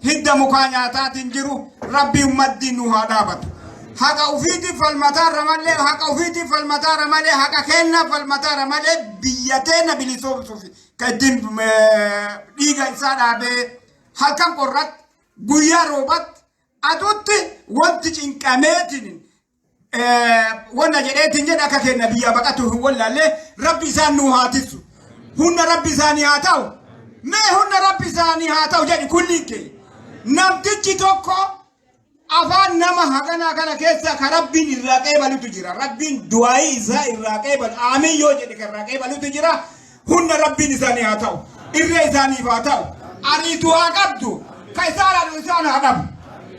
Hidda mukaa nyaataatiin jiru. Rabbiin maddii nu haa dhaabatu. Haqa ufiitiin falmataarra malee, haqa ufiitiin falmataarra malee, haqa kennaa falmataarra malee, biyya teenna bilisoomsuuf kan ittiin dhiiga isaa dhaabee halkan qorratti, guyyaa roobatti, aduutti wanti cinqameetiin wanna jedheetiin jedha, akka kenna biyya baqatu hin wallaallee. Rabbi isaan nu haa tissu. Humna Rabbi isaanii haa ta'u. Mee humna Rabbi isaanii haa ta'u jedhi kulliin kee. Namtichi tokko afaan nama haganaa kana keessa ka Rabbiin irraa qeebalutu jira. Rabbiin du'aayii isaa irraa qeebalu. Aamiin yoo jedhe ka irraa qeebalutu jira. Humna Rabbiin isaanii haa ta'u. Irree isaaniif haa ta'u. Ariituu haa qabdu. Ka isaan haadhu isaan haa dhabu.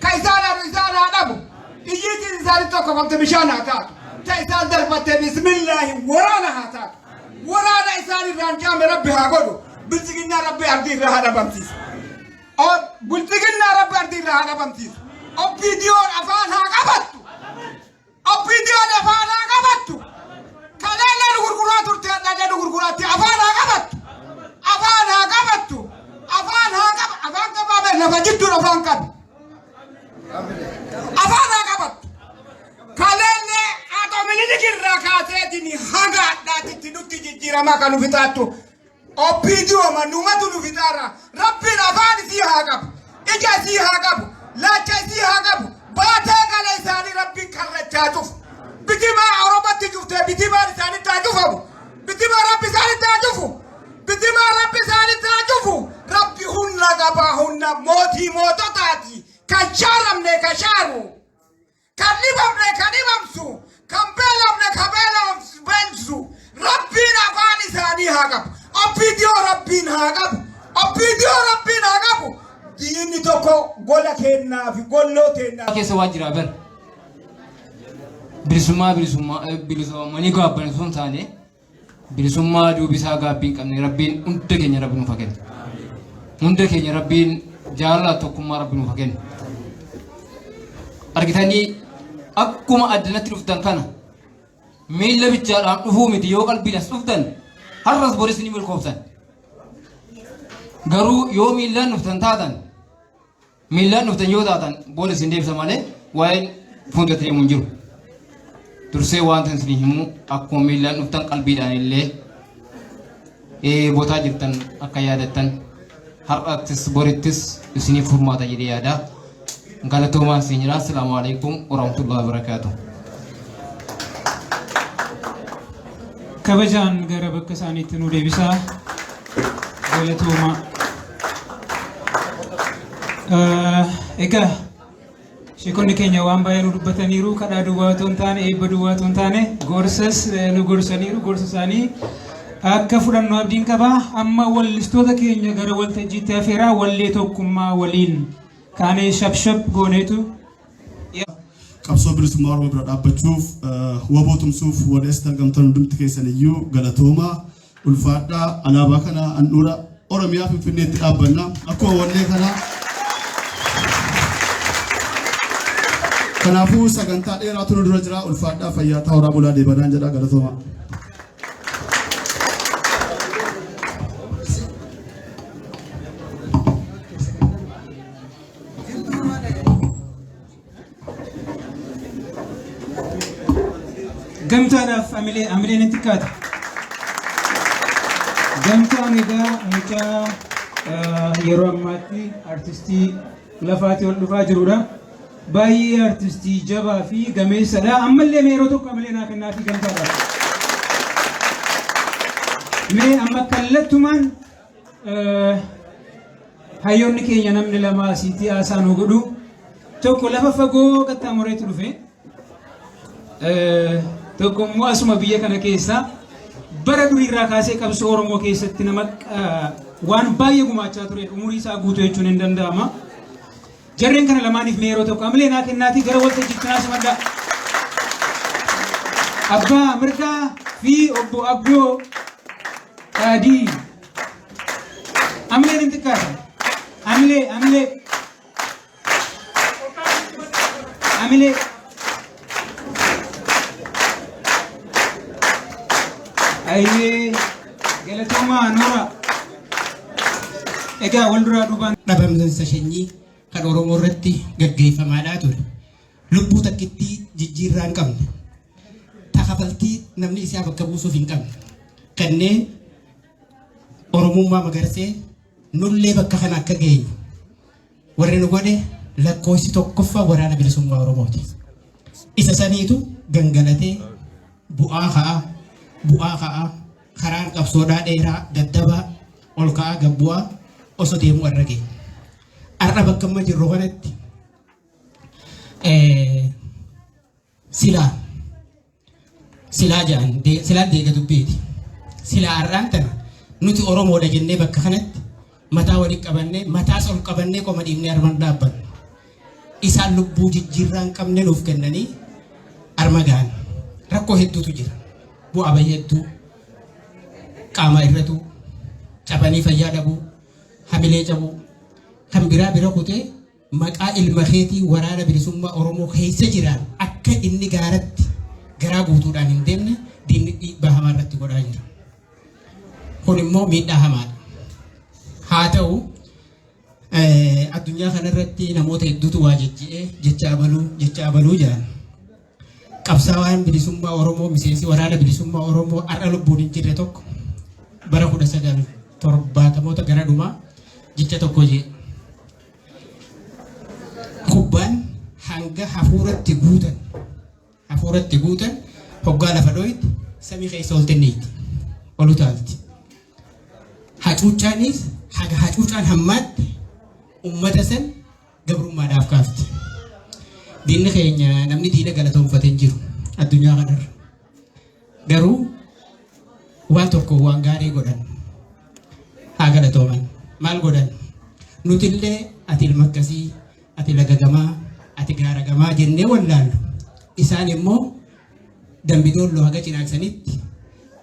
Ka isaan haadhu isaan haa dhabu. Iyyiitiin isaanii tokko qabte bishaan haa taatu. Ta isaan darbatte bismillaahi waraana haa taatu. Waraana isaan irraan jaame Rabbi haa godhu. Biltsiginnaa Rabbi ardii irraa haa dhabamsiisu. Biltsiginnaa Rabbi ardii irraa haa dhabamsiisu. OPDOn afaan haa qabattu. OPDOn afaan haa qabattu. Kaleellee nu gurguraa turte, hadhaallee nu gurguraatti, afaan haa qabattu. Afaan haa qabattu. Afaan haa qaba. Afaan qabaa bee lafa jidduun afaan qabi. Afaan haa qabattu. Kaleellee haadha Minilik irraa kaaseetiin haga hadhaatitti nutti jijjiiramaa kan nu fixaattu. OPDO manumatu nu fixaara. Rabbiin afaan isii haa qabu. Ija isii haa qabu. Laacha isii haa qabu. Baatee gala isaanii Rabbiin karrachaa cufu. Bitimaa Oromatti cuftee bitimaan isaanitti haa cufamu. Bitimaa Rabbi isaanitti haa cufu. Bitimaa Rabbi isaanitti haa cufu. Rabbi humna qabaa, humna mootii moototaati. Kan shaaramne kan shaaru. Kan dhibamne kan dhibamsu. Kan beelofne kan beelsu. Rabbiin afaan isaanii haa qabu. OPDO Rabbiin haa qabu. OPDO Rabbiin haa qabu. Diinni tokko gola kennaa fi golloo kennaa. Keessa waan jira bar. Bilisummaa bilisummaa bilisoomanii gaabban osoo hin taane, bilisummaa duubi isaa gaabbii hin qabne Rabbiin hunda keenya Rabbi nuuf haa kennu. Hunda keenya Rabbiin jaalala tokkummaa Rabbi nuuf haa kennu. Argitanii, akkuma addanatti dhuftan kana miilla bichaadhaan dhufuu miti, yoo qalbiin as dhuftan har'as boris ni milkooftan. Garuu yoo miillaan dhuftan taatan, miillaan dhuftan yoo taatan, booda isin deebisa malee waa'een fuuldratti deemu hin jiru. Dursee wanta isin himu, akkuma miillaan dhuftan qalbiidhaan illee botaa jirtan akka yaadattan, har'attis borittis isiniif furmaata jedhee yaada. Galatoomaan isin jira. Assalaamu alaikum warahmatullahi wabarakaatuh. Kabajaan gara bakka isaaniitti nu deebisaa. Galatoomaa. Egaa sheekonni keenya waan baay'ee nu dubbataniiru. Kadhaa duwwaa otoo hin taane, eebba duwwaa otoo hin taane, gorsas nu gorsaniiru. Gorsa isaanii akka fudhannu abdiin qaba. Amma wallistoota keenya gara waltajjiitti afeeraa, wallee tokkummaa waliin kaanee shabshab gooneetu. Qabsoo bilisummaa Oromoo bira dhaabbachuuf, WBO tumsuuf warri asitti argamtan hundumti keessan iyyuu galatooma, ulfaadhaa. Alaabaa kana handhuura Oromiyaa Finfinneetti dhaabbanna akkuma wallee kana. Kanaafuu sagantaa dheeraatu nu dura jira. Ulfaadhaa, fayyaa ta'aa, horaa bulaa, deebanaan jedha. Galatooma. Gamtaadhaaf amilee, amileen hin xiqqaata. Gamtaan egaa mucaa yeroo ammaatti artistii lafaatii ol dhufaa jirudha. Baay'ee artistii jabaa fi gameessadha. Ammallee mee yeroo tokko amilee naa kennaa fi gamtaadhaaf. Mee amma kallattumaan hayyoonni keenya namni lama asiitti haasaa nu godhu. Tokko lafa fagoo qaxxaamureetu dhufe. Tokko immoo asuma biyya kana keessa bara duriirraa kaasee qabsoo Oromoo keessatti nama waan baay'ee gumaachaa ture, umurii isaa guutuu jechuun hin danda'ama. Jarreen kana lamaaniif mee yeroo tokko amilee naa kennaatii gara waltajjiitti naa simadhaa. Abbaa Mirgaa fi obbo Abdoo Dhaadii. Amileen hin xiqqaata. Amilee, amilee. Amilee. Ayyee, galatoomaa, noora. Egaa wal duraa duubaan. Dhabamsiinsa sanyii. kan Oromoo irratti gaggeeffamaadhaa ture. Lubbuu takkittii jijjiirraa hin qabne. Ta kafaltii namni isaa bakka buusuuf hin qabne. Kanneen Oromummaa magarsee nullee bakka kana akka geenyu warri nu godhe lakkoofsi tokkoffaa Waraana Bilisummaa Oromooti. Isa saniitu gangalatee bu'aa ka'aa bu'aa ka'aa karaan qabsoodhaa dheeraa daddabaa ol ka'aa gad bu'aa osoo deemuu har'a geenye. Har'a bakka amma jirru kanatti silaa silaa jedhan silaan deega dubbiiti. Silaa har'aan tana nuti Oromoodha jennee bakka kanatti mataa walitti qabannee mataas ol qabannee qoma dhiibnee arman dhaabbannu. Isaan lubbuu jijjiirraa hin qabne nuuf kennanii arma gahan. Rakkoo hedduutu jira. Bu'aa bahii hedduu qaama irratu cabanii fayyaa dhabuu, hamilee cabuu, kan biraa bira kutee maqaa ilma keetii Waraana Bilisummaa Oromoo keessa jiraan akka inni gaaratti garaa guutuudhaan hin deemne diinni dhiibbaa hamaa irratti godhaa jira. Kun immoo miidhaa hamaadha. Haa ta'u addunyaa kanarratti namoota hedduutu waa jejji'ee jecha abaluu jecha abaluu jedhan. Qabsaawaan bilisummaa Oromoo miseensi Waraana Bilisummaa Oromoo har'a lubbuun hin jirre tokko bara 1970moota gara dhumaa jecha tokko jee. Kubbaan hanga hafuuratti guutan hafuuratti guutan hoggaa lafa dhooyti samii keessa ol xinniiti ol utaalti. Hacuuccaanis haga hacuuccaan hammaatti ummata san gabrummaadhaaf kaafti. Diinni keenya namni diina galatoomfate hin jiru addunyaa kanarra. Garuu waan tokko waan gaarii godhan haa galatooman. Maal godhan? Nutillee ati ilma akkasii, ati laga gamaa, ati gaara gamaa jennee wallaallu. Isaan immoo Dambidoolloo haga Cinaaksanitti,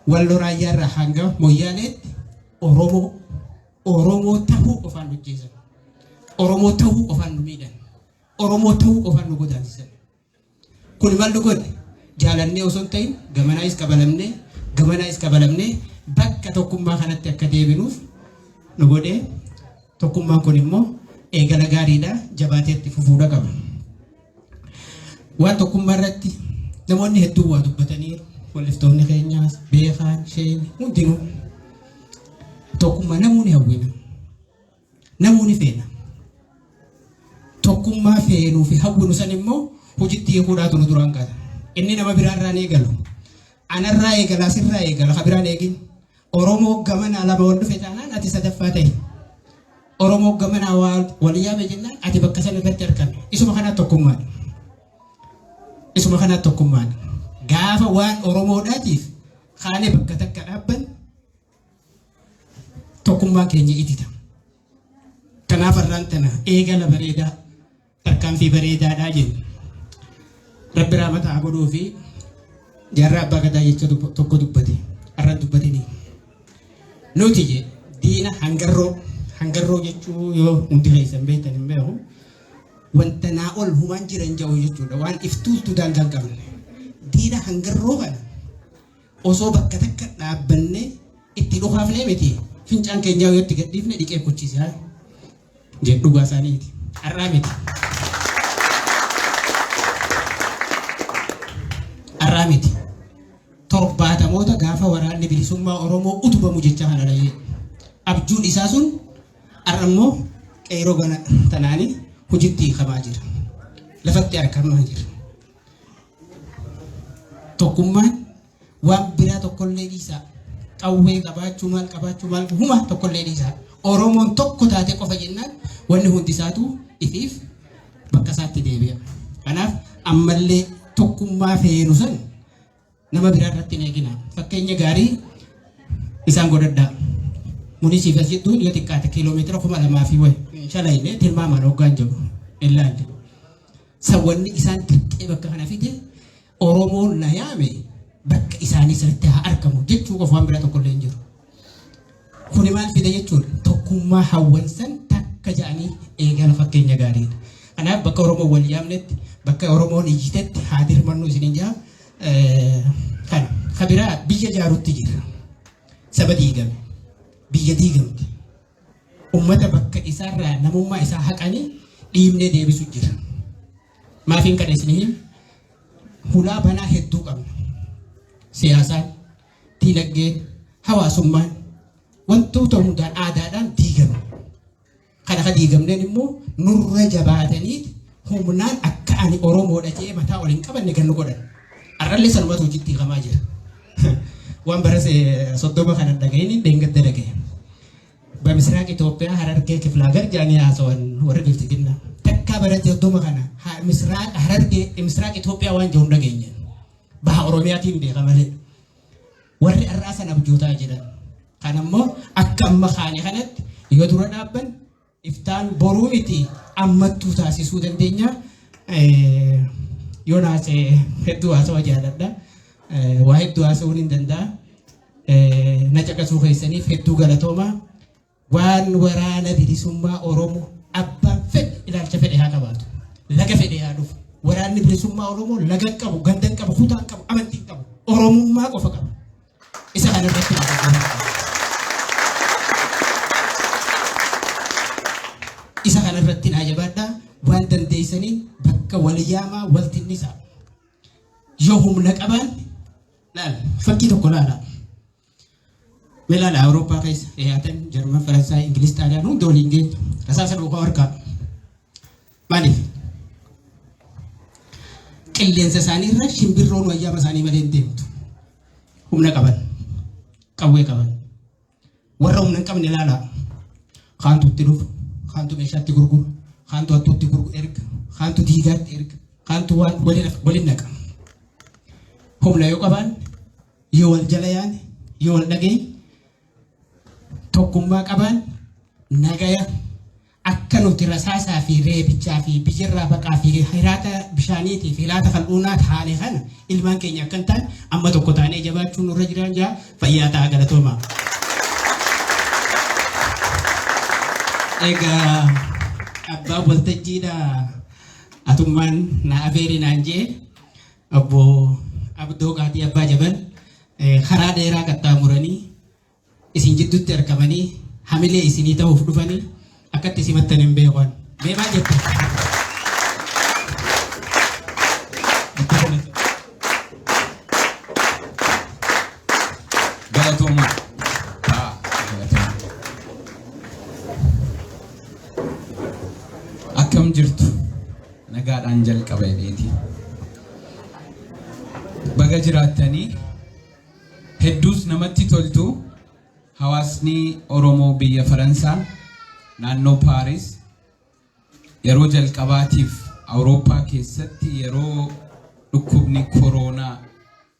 Walloo Raayyaarraa hanga Moyyaaleetti Oromoo Oromoo tahuu qofaan nu ajjeesan. Oromoo tahuu qofaan nu miidhan. Oromoo tahuu qofaan nu godaansisan. Kun maal nu godhe? Jaalannee osoo hin ta'in gamanaayis qabalamnee gamanaayis qabalamnee bakka tokkummaa kanatti akka deebinuuf nu godhe. Tokkummaan kun immoo eegala gaariidha jabaatee itti fufuudha qaba. Waan tokkummaa irratti namoonni hedduun waa dubbataniiru. Walliftoonni keenyaas, beekaan, sheen hundinuu tokkummaa namuu ni hawwina. Namuu ni feena. Tokkummaa feenuu fi hawwinu san immoo hojiitti hiikuudhaatu nu duraan qaba. Inni nama biraarraa ni eegalu. Anarraa eegala, asirraa eegala, ka biraan eegin. Oromoo gamanaa lama wal dhufe taanaan ati sadaffaa ta'e. Oromoo gamanaa wal yaame jennaan ati bakka sana irratti argame. Isuma kanaa tokkummaadha. Isuma kanaa tokkummaadha. Gaafa waan Oromoodhaatiif kaanee bakka takka dhaabban tokkummaan keenya itita. Kanaaf har'aan tana eegala bareedaa tarkaanfii bareedaadhaa jenna. Rabbi raamata haa godhuu fi jaarraa abbaa gadaa jecha tokko dubbate har'aan dubbatini. Nuti je diina hangarroo hangarroo jechuu yoo hundi keessan beektan hin beeku wanta naa ol humaan jiran jedhu jechuudha waan iftuultuu daangaa hin qabne. Diina hangarroo kana osoo bakka takka dhaabbannee itti dhukaafnee miti fincaan keenyaa yoo itti gadhiifne dhiqee kuchisiisa jedhu dhugaa isaaniiti. Har'aa miti. Har'aa miti. Torbaatamoota gaafa Waraanni Bilisummaa Oromoo utubamu jecha kana dhahee. Abjuun isaa sun har'a immoo qeeroo gana tanaanii hojiitti hiikamaa jira. Lafatti argamaa jira. Tokkummaan waan biraa tokkollee dhiisaa. Qawwee qabaachuu maal qabaachuu maal huma tokkollee dhiisaa. Oromoon tokko taate qofa jennaan wanni hundi isaatu ifiif bakka isaatti deebi'a. Kanaaf ammallee tokkummaa feenu san nama biraa irratti hin eegina. Fakkeenya gaarii isaan godhadhaa. Munisiif as jidduun yoo xiqqaate kiiloomeetira 2000 fi wayi shalayne tilmaamaan hoggaan jiru hin laalle. Sawwanni isaan dirqee bakka kana fide Oromoon na yaame bakka isaanii sirriitti haa argamu jechuu qofa waan biraa tokko illee hin jiru. Kuni maal fida jechuudha? Tokkummaa hawwan san takka jedhanii eegala fakkeenya gaariidha. Kanaaf bakka Oromoon wal yaamnetti, bakka Oromoon iyyitetti haa dirmannu isiniin jaa. Kana ka biraa biyya jaarutti jira. Saba diigame. Biyya diigamte. Ummata bakka isaarraa namummaa isaa haqanii Dhiibnee deebisu jira. Maafiin kana isin hima? Hulaa banaa hedduu qabna. Siyaasaan, diinagdeen, hawaasummaan, wantoota hundaan aadaadhaan diigame. Kana ka diigamneen immoo nurra jabaatanii humnaan akka ani Oromoodha jedhee mataa ol hin qabanne kan nu godhan. Har'allee sanumatu hojiitti hiikamaa jira. Waan bara 30 kana dhagahin dheengadda dhagahe. በምስራቅ ኢትዮጵያ ሀረርጌ ክፍለ ሀገር jedhanii haasawan warri bilxiginnaa. Takkaa bara 30 kana ምስራቅ Harargee ምስራቅ Itoophiyaa waan jedhu hin dhageenye. Baha Oromiyaatiin beeka malee. Warri har'aa sana abjootaa jiran. Kan ammoo akka amma kaane kanatti yoo dura dhaabban iftaan boruu miti ammattuu taasisuu dandeenya. Yoo naasee hedduu haasawa jaaladha. Waa hedduu haasa'uun hin danda'a. Na caqasuu keessaniif hedduu galatooma. Waan waraana bilisummaa Oromoo abbaan fedhe ilaalcha fedhe haa qabaatu. Laga fedhe haa dhufu. Waraanni bilisummaa Oromoo laga qabu, ganda qabu, kutaa qabu, amantii qabu. Oromummaa qofa qaba. Isa kana irratti Isa kana irratti naa jabaadhaa. Waan dandeessaniin bakka wal yaamaa wal tinnisaa. Yoo humna qabaan laala fakkii tokko laala. Mee laala Awurooppaa keessa dhiyaatan Jarman, Faransaay, Ingiliz, Xaaliyaan hunda waliin geenye rasaasa dhukaa harkaa. Maaliif? Qilleensa isaanii irra shimbirroon wayyaama isaanii malee hin deemtu. Humna qaban. Qawwee qaban. Warra humna hin qabne ilaalaa. Kaantu itti dhufu, kaantu meeshaatti gurguru, kaantu hattuutti gurguru erga, kaantu diigaatti erga, kaantu waan waliin naqa. Humna yoo qabaan, yoo wal jala yaane, yoo wal dhageenye, tokkummaa qabaan nagaya akka nuti rasaasaa fi reebichaa fi biyyarraa baqaa fi hiraata bishaaniitii fi hiraata kal'uunaa taane kana ilmaan keenya akka hin taane amma tokko taanee jabaachuun nurra jiraan jaa fayyaa ta'a galatooma. Egaa abbaan waltajjiidha atummaan na afeeri naan jee obbo Abdoo Qaaxii Abbaa Jabal karaa dheeraa qaxxaamuranii isin jidduutti argamanii hamilee isinii ta'uuf dhufanii akkatti simattan hin beekan. Mee maal jettu? Galatooma. Ta'a galatooma. Akkam jirtu? Nagaadhaan jalqaba jedheeti. Baga jiraattanii hedduus namatti toltu. Hawaasni Oromoo biyya Faransaa naannoo Paaris yeroo jalqabaatiif Awurooppaa keessatti yeroo dhukkubni koroonaa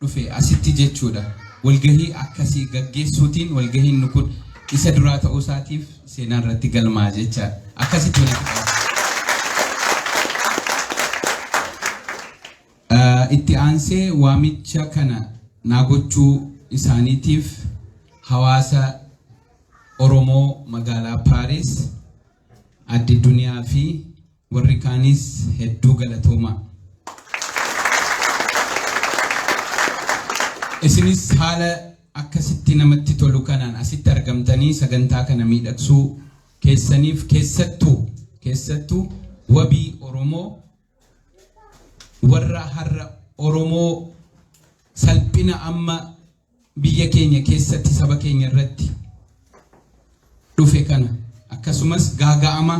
dhufe asitti jechuudha. Walgahii akkasii gaggeessuutiin walgahiin kun isa duraa ta'uu isaatiif seenaa irratti galmaa jechaadha. Akkasitti walitti qaba. Itti aansee waamicha kana naa gochuu isaaniitiif hawaasa Oromoo magaalaa Paaris adde Duniyaa fi warri kaanis hedduu galatoomaa. Isinis haala akkasitti namatti tolu kanaan asitti argamtanii sagantaa kana miidhagsuu keessaniif keessattuu wabii Oromoo warra har'a Oromoo salphina amma biyya keenya keessatti saba keenya irratti dhufe kana akkasumas gaaga'ama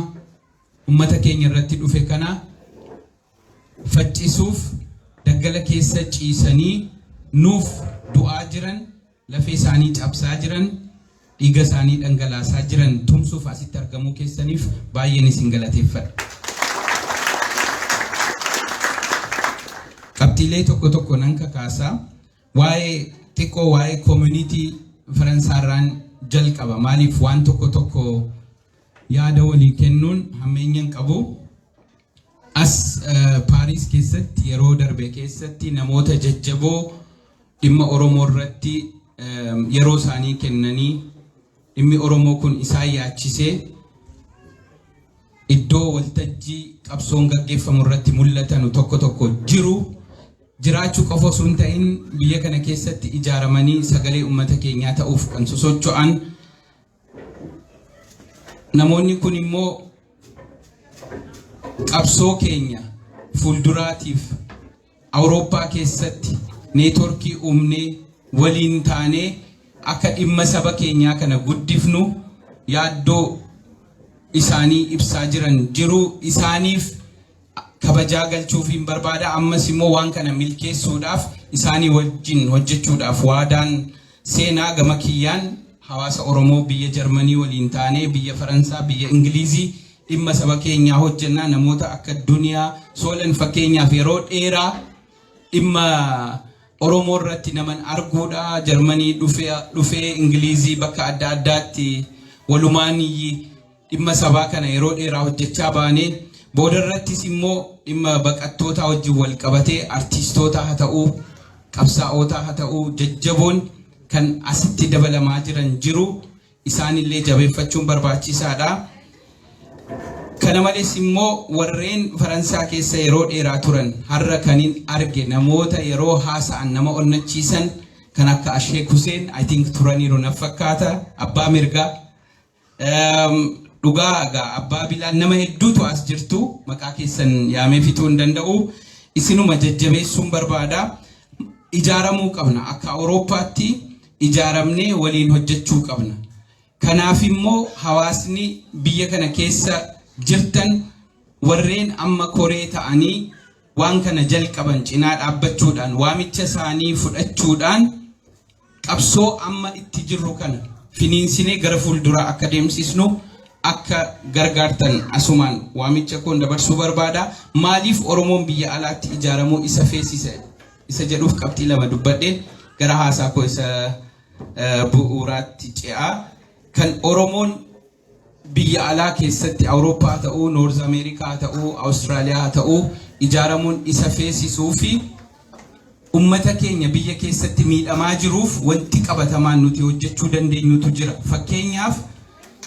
ummata keenya irratti dhufe kana faccisuuf daggala keessa ciisanii nuuf du'aa jiran, lafee isaanii cabsaa jiran, dhiiga isaanii dhangalaasaa jiran tumsuuf asitti argamuu keessaniif baay'een isin galateeffadha. Qabxiilee tokko tokko nan kakaasaa. Waa'ee xiqqoo waa'ee community Faransaarraan jalqaba. Maaliif waan tokko tokko yaada walii kennuun hammeenya hin qabu. As Paariis keessatti yeroo darbe keessatti namoota jajjaboo dhimma Oromoo irratti yeroo isaanii kennanii dhimmi Oromoo kun isaan yaachisee iddoo waltajjii qabsoon gaggeeffamu irratti mul'atanu tokko tokko jiru. Jiraachuu qofa osoo hin ta'in biyya kana keessatti ijaaramanii sagalee uummata keenyaa ta'uuf kan sosocho'an namoonni kun immoo Qabsoo keenya fuulduraatiif Awurooppaa keessatti networkii uumnee waliin taanee akka dhimma saba keenyaa kana guddifnu yaaddoo isaanii ibsaa jiran jiru. Isaaniif kabajaa galchuufiin barbaada. Ammas immoo waan kana milkeessuudhaaf isaanii wajjin hojjechuudhaaf waadaan seenaa. Gama kiyyaan hawaasa Oromoo biyya Jarmanii waliin taanee, biyya Faransaa, biyya Ingilizii dhimma saba keenyaa hojjennaa. Namoota akka Duniyaa Soolan fakkeenyaaf yeroo dheeraa dhimma Oromoo irratti naman arguudha. Jarmanii dhufee, Ingilizii, bakka adda addaatti walumaan dhimma sabaa kana yeroo dheeraa hojjechaa baanee, booda irrattis immoo dhimma baqattootaa wajjin wal qabatee artiistoota haa ta'uu, qabsaa'otaa haa ta'uu, jajjaboon kan asitti dabalamaa jiran jiru. Isaanillee jabeeffachuun barbaachisaadha. Kana malees immoo warreen Faransaa keessa yeroo dheeraa turan, har'a kanin arge namoota yeroo haasa'an nama onnachiisan kan akka Asheek Huseen, I think turaniiru na fakkaata, abbaa mirgaa. Dhugaa egaa abbaa Bilaan, nama hedduutu as jirtu, maqaa keessan yaamee fixuu hin danda'u. Isinuma jajjabeessuun barbaada. Ijaaramuu qabna. Akka Awurooppaatti ijaaramnee waliin hojjechuu qabna. Kanaaf immoo hawaasni biyya kana keessa jirtan warreen amma koree ta'anii waan kana jalqaban cinaa dhaabbachuudhaan, waamicha isaanii fudhachuudhaan, qabsoo amma itti jirru kana finiinsinee gara fuulduraa akka deemsisnu akka gargaartan asumaan waamicha koon dabarsuu barbaada. Maaliif Oromoon biyya alaatti ijaaramuu isa feesise isa jedhuuf qabxii lama dubbadheen gara haasaa koo isa bu'uuraatti ce'aa. Kan Oromoon biyya alaa keessatti, Awurooppaa ta'uu, North Ameerikaa ta'uu, Awustiraaliyaa ta'uu, ijaaramuun isa feesisuu fi ummata keenya biyya keessatti miidhamaa jiruuf wanti qabatamaan nuti hojjechuu dandeenyutu jira. Fakkeenyaaf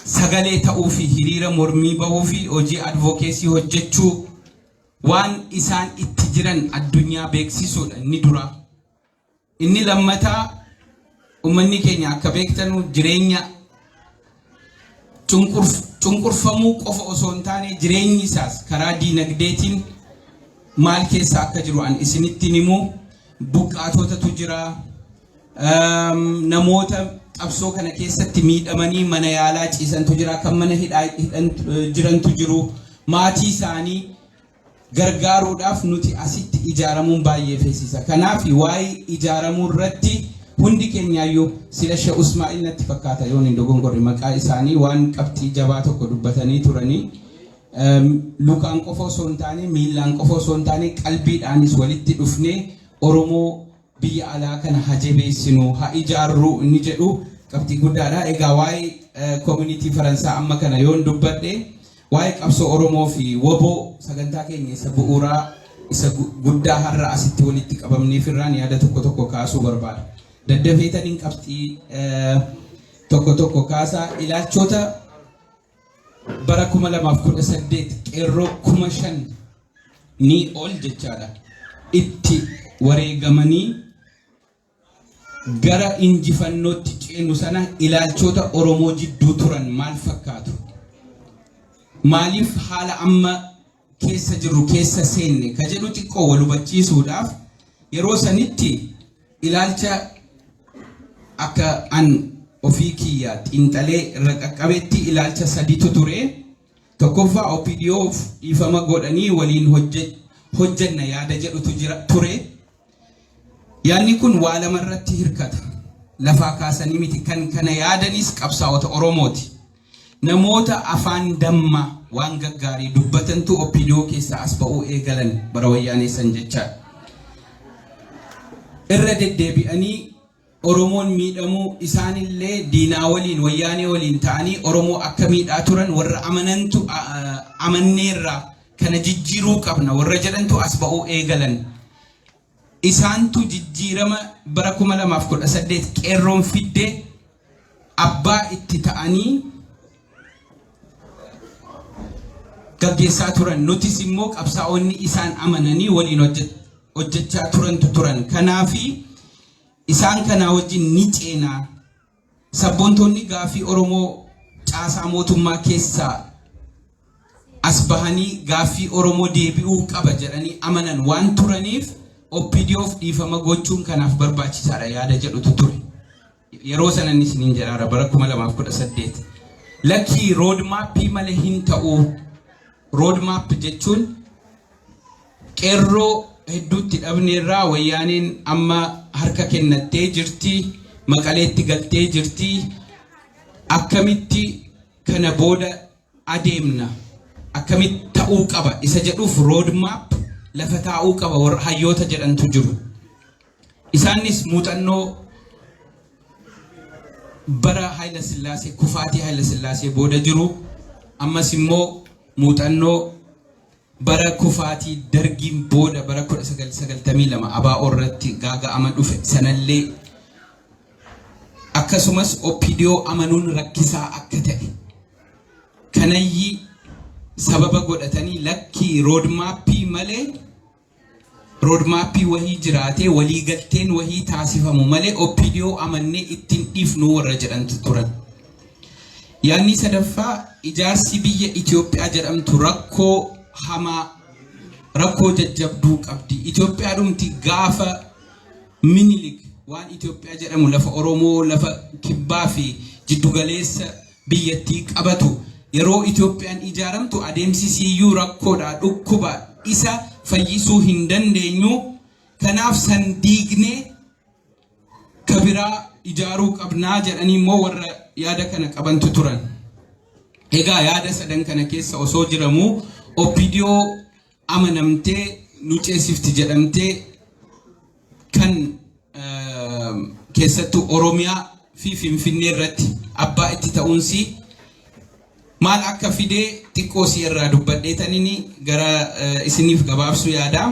sagalee ta'uu fi hiriira mormii bahuu fi hojii advocacy hojjechuu, waan isaan itti jiran addunyaa beeksisuudha inni dura. Inni lammataa, uummanni keenya akka beektanu jireenya cunqurfamuu qofa osoo hin taane, jireenyi isaas karaa diinagdeetiin maal keessa akka jiru an isinitti himu. Buqqaatotatu jira, namoota qabsoo kana keessatti miidhamanii mana yaalaa ciisantu jira, kan mana hidhaa jirantu jiru. Maatii isaanii gargaaruudhaaf nuti asitti ijaaramuun baay'ee feesisa. Kanaaf waa'ee ijaaramuu irratti hundi keenyaayyuu, sila Sheekh Usmaa'il natti fakkaata yoon hin dogongorre maqaa isaanii, waan qabxii jabaa tokko dubbatanii turanii, lukaan qofa osoo hin taane, miillaan qofa osoo hin taane, qalbiidhaanis walitti dhufnee Oromoo biyya alaa kana haa jabeessinu, haa ijaarru inni jedhu qabxii guddaadha. Egaa waa'ee community Faransaa amma kana yoon dubbadhe, waa'ee qabsoo Oromoo fi WBO sagantaa keenya isa bu'uuraa isa guddaa har'a asitti walitti qabamneef irraan yaada tokko tokko kaasuu barbaada. Daddafeetaniin qabxii tokko tokko kaasaa. Ilaalchota bara 2018 qeerroo 5,000 ni ol jechaadha. Itti wareegamanii gara injifannootti ceenu sana ilaalchota Oromoo jidduu turan maal fakkaatu? Maaliif haala amma keessa jirru keessa seenne ka jedhu xiqqoo wal hubachiisuudhaaf, yeroo sanitti ilaalcha akka an ofii kiyya xiinxalee irra qaqqabetti ilaalcha saditu ture. Tokkoffaa, OPDOf dhiifama godhanii waliin hojjenna yaada jedhutu jira ture. Yaadni kun waa lama irratti hirkata. Lafaa kaasanii miti, kan kana yaadanis qabsaa'ota Oromooti. Namoota afaan dammaa waan gaggaarii dubbatantu OPDO keessaa as ba'uu eegalan bara wayyaanee san jechaadha. Irra deddeebi'anii Oromoon miidhamuu, isaanillee diinaa waliin, wayyaanee waliin ta'anii Oromoo akka miidhaa turan warra amanantu, amanneerraa kana jijjiiruu qabna warra jedhantu as ba'uu eegalan. Isaantu jijjiirama bara 2018 qeerroon fidde abbaa itti ta'anii gaggeessaa turan. Nutis immoo qabsaa'onni isaan amananii waliin hojjechaa turantu turan. Kanaafi isaan kanaa wajjin ni ceenaa. Sabboontonni gaafii Oromoo caasaa mootummaa keessaa As bahanii gaaffii Oromoo deebi'uu qaba jedhanii amanan waan turaniif, OPDOf dhiifama gochuun kanaaf barbaachisaadha yaada jedhutu ture. Yeroo sanan isiniin jedhaara, bara 2018. Lakkii, roadmapii malee hin ta'u. Roadmap jechuun qeerroo hedduutti dhabneerraa, Wayyaaneen amma harka kennattee jirti, Maqaleetti galtee jirti. Akkamitti kana booda adeemna? Akkamitti ta'uu qaba? Isa jedhuuf roadmap lafa taa'uu qaba warra hayyoota jedhantu jiru. Isaanis muuxannoo bara Haayila Sillaasee, kufaatii Haayila Sillaasee booda jiru, ammas immoo muuxannoo bara kufaatii Dargiin booda bara 1992 ABO irratti gaaga'ama dhufe sanallee, akkasumas OPDO amanuun rakkisaa akka ta'e kanayyi sababa godhatanii, lakkii, roadmapii malee, roadmapii wahii jiraatee waliigalteen wahii taasifamu malee OPDO amannee ittiin dhiifnu warra jedhantu turan. Yaadni sadaffaa, ijaarsi biyya Itoophiyaa jedhamtu rakkoo hamaa, rakkoo jajjabduu qabdi. Itoophiyaa dhumti gaafa Minilik waan Itoophiyaa jedhamu lafa Oromoo, lafa kibbaa fi jiddugaleessa biyyattii qabatu, yeroo Itoophiyaan ijaaramtu adeemsi siyyuu rakkoodha, dhukkuba isa fayyisuu hin dandeenyu. Kanaaf san diignee kabiraa ijaaruu qabnaa jedhanii immoo warra yaada kana qabantu turan. Egaa yaada sadan kana keessa osoo jiramuu, OPDO amanamtee nu ceesifti jedhamtee kan keessattuu Oromiyaa fi Finfinnee irratti abbaa itti ta'uunsi maal akka fidee xiqqoo si irraa dubbadheetanini gara isiniif gabaabsuu yaada.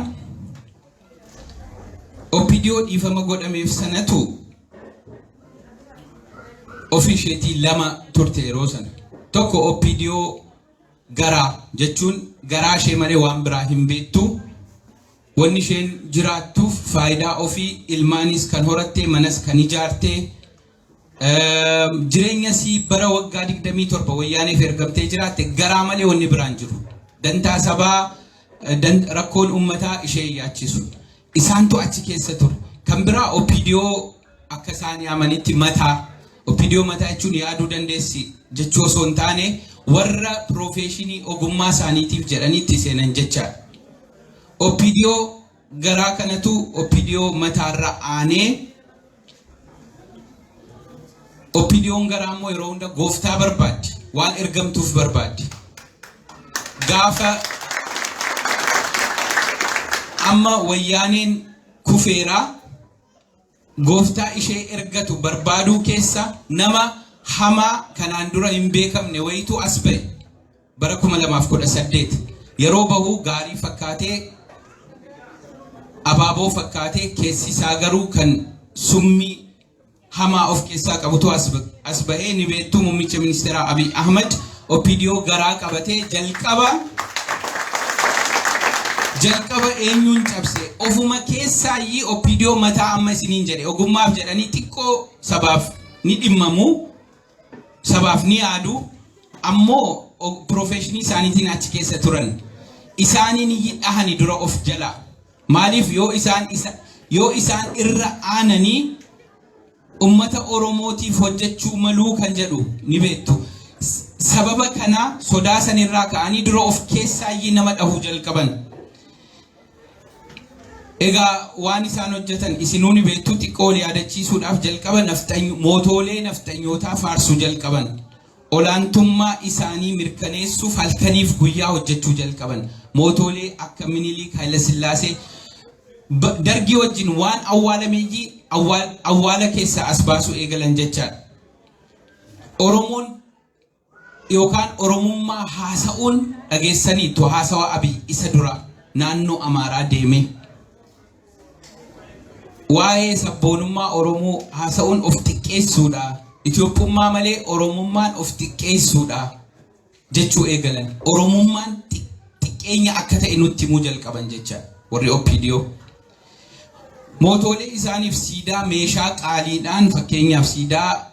OPDO dhiifama godhameef sanatu ofii isheetii lama turte yeroo sana. Tokko OPDO garaa jechuun garaa ishee malee waan biraa hin beektu. Wanni isheen jiraattuuf faayidaa ofii, ilmaanis kan horatte, manas kan ijaarte, jireenya sii bara waggaa 27 Wayyaaneef ergamtee jiraatte garaa malee wanni biraan jiru. Dantaa sabaa, rakkoon uummataa ishee yaachisu. Isaantu achi keessa ture. Kan biraa OPDO akka isaan yaamanitti mataa. OPDO mataa jechuun yaaduu dandeessi jechuu osoo hin taane, warra professionii ogummaa isaaniitiif jedhanii itti seenan jechaadha. OPDO garaa kanatu OPDO mataarra aanee. OPDO'n garaa immoo yeroo hunda gooftaa barbaaddi. Waan ergamtuuf barbaaddi. Gaafa amma Wayyaaneen kufeeraa, gooftaa ishee ergatu barbaaduu keessa nama hamaa kanaan dura hin beekamne wayitu as ba'e. Bara 2018 yeroo bahu gaarii fakkaatee, abaaboo fakkaatee, keessi isaa garuu kan summii hamaa of keessaa qabutu as bahee. Ni beektu, muummicha ministeeraa Abiy Ahmad OPDO garaa qabatee jalqaba eenyuun cabse? Ofuma keessaayyii OPDO mataa amma isiniin jedhe, ogummaaf jedhanii xiqqoo sabaaf ni dhimmamu, sabaaf ni yaadu, ammoo professionii isaaniitiin achi keessa turan. Isaaniin dhahani dura of jala. Maaliif? Yoo isaan irra aananii ummata Oromootiif hojjechuu maluu kan jedhu ni beektu. Sababa kana sodaa sanirraa ka'anii dura of keessaayyii nama dhahuu jalqaban. Egaa waan isaan hojjetan isinuu ni beektu. Xiqqoo wal yaadachiisuudhaaf, jalqaba mootoolee nafxanyootaa faarsuu jalqaban. Olaantummaa isaanii mirkaneessuuf halkaniif guyyaa hojjechuu jalqaban. Mootoolee akka Minilik, Haayilasillaasee, Dargii wajjin waan awwaalameeyyii awwaala keessaa as baasuu eegalan jechaadha. Oromoon yookaan Oromummaa haasa'uun dhageessaniitu, haasawa Abiy isa dura naannoo Amaaraa deeme. Waa'ee sabboonummaa Oromoo haasa'uun of xiqqeessuudha. Itoophummaa malee Oromummaan of xiqqeessuudha jechuu eegalan. Oromummaan xiqqeenya akka ta'e nutti himuu jalqaban jecha warri OPDO. Mootoolee isaaniif siidaa meeshaa qaaliidhaan, fakkeenyaaf siidaa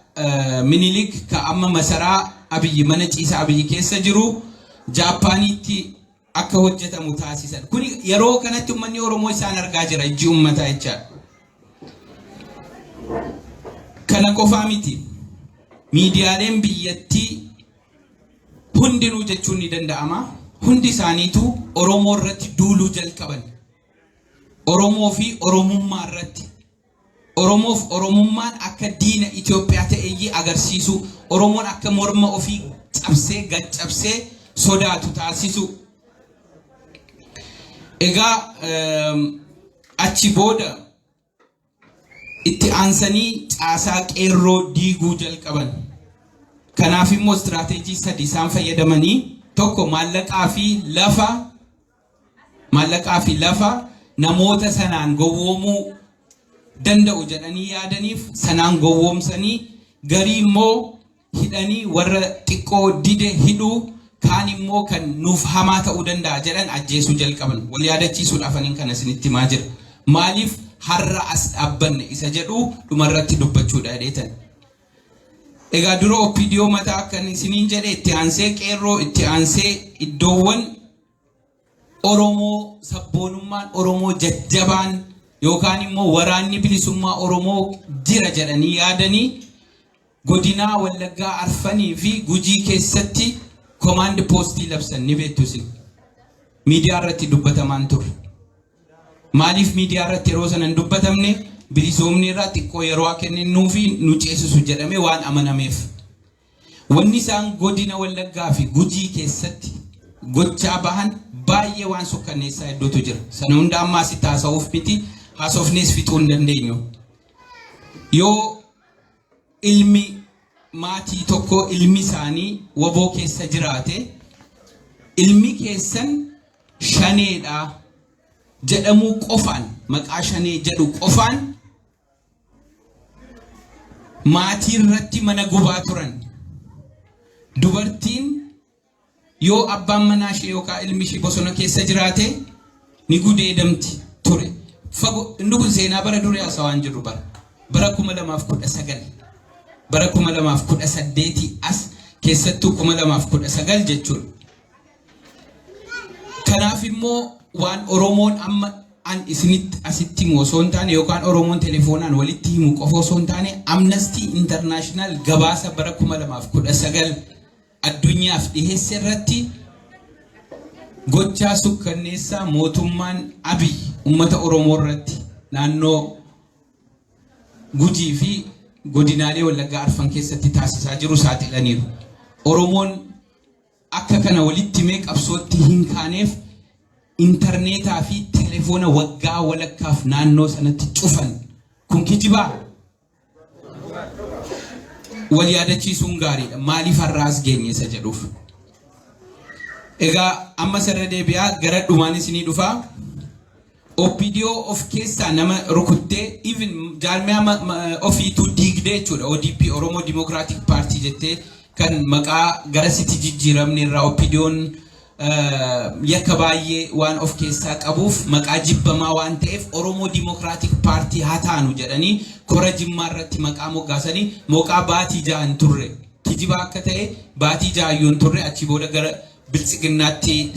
Minilik ka amma masaraa Abiyyi, mana ciisaa Abiyyi keessa jiru, Jaappaaniitti akka hojjetamu taasisan. Kun yeroo kanatti uummanni Oromoo isaan argaa jira, ijji uummataa jechaadha. Kana qofaa miti. Miidiyaaleen biyyattii hundinuu jechuun ni danda'ama. Hundi isaaniitu Oromoo irratti duuluu jalqaban. Oromoo fi Oromummaa irratti. Oromoof Oromummaan akka diina Itoophiyaa ta'eyyii agarsiisu. Oromoon akka morma ofii cabsee gad cabsee sodaatu taasisu. Egaa achi booda itti aansanii caasaa qeerroo diiguu jalqaban. Kanaaf immoo istiraateejii sadi isaan fayyadamanii: tokko, maallaqaa fi lafa namoota sanaan gowwoomuu danda'u jedhanii yaadaniif sanaan gowwoomsanii, garii immoo hidhanii, warra xiqqoo dide hidhuu, kaan immoo kan nuuf hamaa ta'uu danda'a jedhan ajjeesuu jalqaban. Wal yaadachiisuudhaaf aniin kana isinitti himaa jira. Maaliif har'a as dhaabbanne isa jedhu dhumarratti dubbachuudha jedheetan. Egaa dura OPDO mataa akkan isiniin jedhe, itti aansee qeerroo, itti aansee iddoowwan Oromoo sabboonummaan Oromoo jajjabaan yookaan immoo waraanni bilisummaa Oromoo jira jedhanii yaadanii, godinaa Wallaggaa Arfanii fi Gujii keessatti command post labsan, ni beektu isin. Miidiyaa irratti dubbatamaan turre. Maaliif miidiyaa irratti yeroo sana hin dubbatamne? Bilisoomni irraa xiqqoo yeroo kennuu fi nu ceesisu jedhamee waan amanameef. Wanni isaan godina Wallaggaa fi Gujii keessatti gochaa bahan baay'ee waan sukkanneessaa hedduutu jira. Sana hunda amma asitti haasa'uuf miti, haasofnees fixuu hin dandeenyu. Yoo ilmi maatii tokko, ilmi isaanii WBO keessa jiraate, ilmi keessan shaneedha jedhamuu qofaan, maqaa shanee jedhu qofaan maatii irratti mana gubaa turan. Dubartiin yoo abbaan manaa ishee yookaan ilmi ishee bosona keessa jiraate ni gudeedamti ture. Fagoo inni kun seenaa bara durii haasawaan jirru bara 2019, bara 2018 as keessattuu 2019 jechuudha. Kanaaf immoo waan Oromoon amma an isinitti asitti himu osoo hin taane, yookaan Oromoon telefoonaan walitti himu qofa osoo hin taane, Amnesty International gabaasa bara 2019 addunyaaf dhiheesse irratti gochaa sukkanneessaa mootummaan Abiy uummata Oromoo irratti naannoo Gujii fi godinaalee Wallaggaa Arfan keessatti taasisaa jiru saaxilaniiru. Oromoon akka kana walitti himee qabsootti hin kaaneef intarneetaa fi telefoona waggaa walakkaaf naannoo sanatti cufan. Kun kijibaa? Wal yaadachiisuun gaariidha. Maaliif har'aas geenye isa jedhuuf. Egaa amma sarara deebi'aa gara dhumaan isinii dhufaa. OPDO of keessaa nama rukuttee, even jaarmiyaa ofiituu diigdee jechuudha. ODP, Oromoo Democratic Party jettee kan maqaa garasitti jijjiiramne irraa, OPDO'n yakka baay'ee waan of keessaa qabuuf, maqaa jibbamaa waan ta'eef, Oromoo Democratic Party haa taanu jedhanii kora Jimmaa irratti maqaa moggaasanii, maqaa baatii 6 hin turre. Kijiba akka ta'e baatii 6 iyyuu hin turre, achi booda gara Biltsiginnaatti,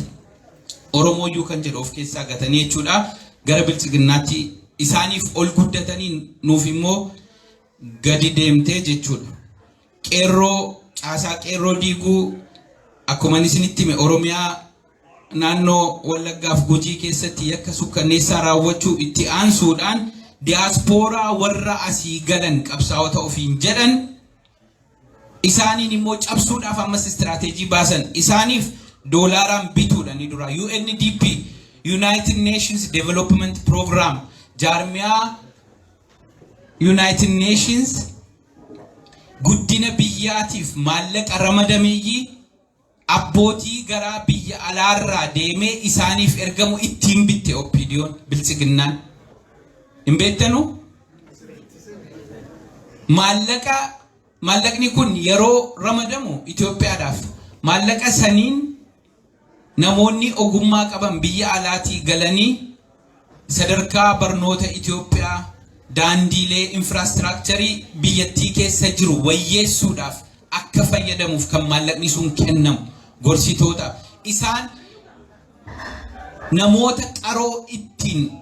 Oromooyyuu kan jedhu of keessaa gatanii jechuudha. Gara Biltsiginnaatti isaaniif ol guddatanii, nuuf immoo gadi deemtee jechuudha. Qeerroo, caasaa qeerroo diiguu, akkuma isinitti hime, Oromiyaa naannoo Wallaggaaf Gujii keessatti yakka sukkanneessaa raawwachuu itti aansuudhaan, diyaaspooraa warra asii galan qabsaa'ota ofiin jedhan isaaniin immoo cabsuudhaaf ammas istiraateejii baasan. Isaaniif doolaaraan bituudha ni dura. UNDP, United Nations Development Program, jaarmiyaa United Nations guddina biyyaatiif maallaqa ramadameeyyii abbootii garaa biyya alaarraa deemee isaaniif ergamu ittiin bitte OPDO'n, Biltsiginnaan. Hin beektanu? Maallaqni kun yeroo ramadamu Itoophiyaadhaaf maallaqa saniin namoonni ogummaa qaban biyya alaatii galanii sadarkaa barnoota Itoophiyaa, daandiilee, infrastructure biyyattii keessa jiru wayyeessuudhaaf akka fayyadamuuf kan maallaqni sun kennamu gorsitoota. Isaan namoota qaroo ittiin